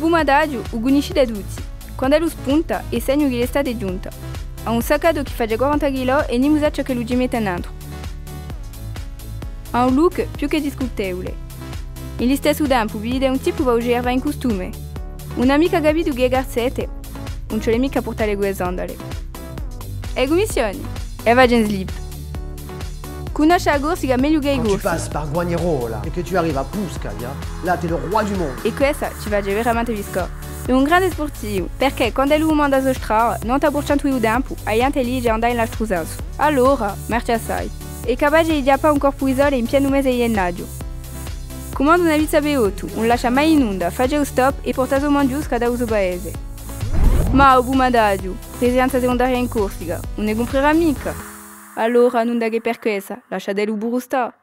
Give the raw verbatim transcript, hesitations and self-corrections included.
U Bumaddaghju u cunniscite tutti. Quand'ellu spunta, hè segnu chì l'estate hè ghjunta. Hà un sacchettu chì face quaranta chilò è nimu sà ciò ch'ellu ci mette nentru. Hà un look più chè discutevule. In listessu tempu, vidite un tipu chì ci serve in custume. Ùn hà micca capitu chì e calzette, ùn ci vole micca à purtalle cù e sandale. È cummissioni? È face in slip. Cunnosce a Corsica megliu chè i Corsi. Quand tu passes par Guagnerola et que tu arrives à Puscaglia, là, t'es le roi du monde. È quessa ci face veramente piscà. Hè un grande spurtivu, perchè quand'ellu manda a so strada, novanta per centu di u tempu, a ghjente li dice d'andà in l'altru sensu. Allora, merci assai. Hè capace di chjappà un colpu di sole in pienu mese di ghjennaghju. Cumanda una pizza per ottu, ùn lascia mai in onda, face u stop è porta a so manghjusca da u so paese. Ma u Bumaddaghju, residenza secundaria in Corsica, ùn ne cumprerà micca. Allora, ùn dà chè per quessa, lasciatellu puru stà.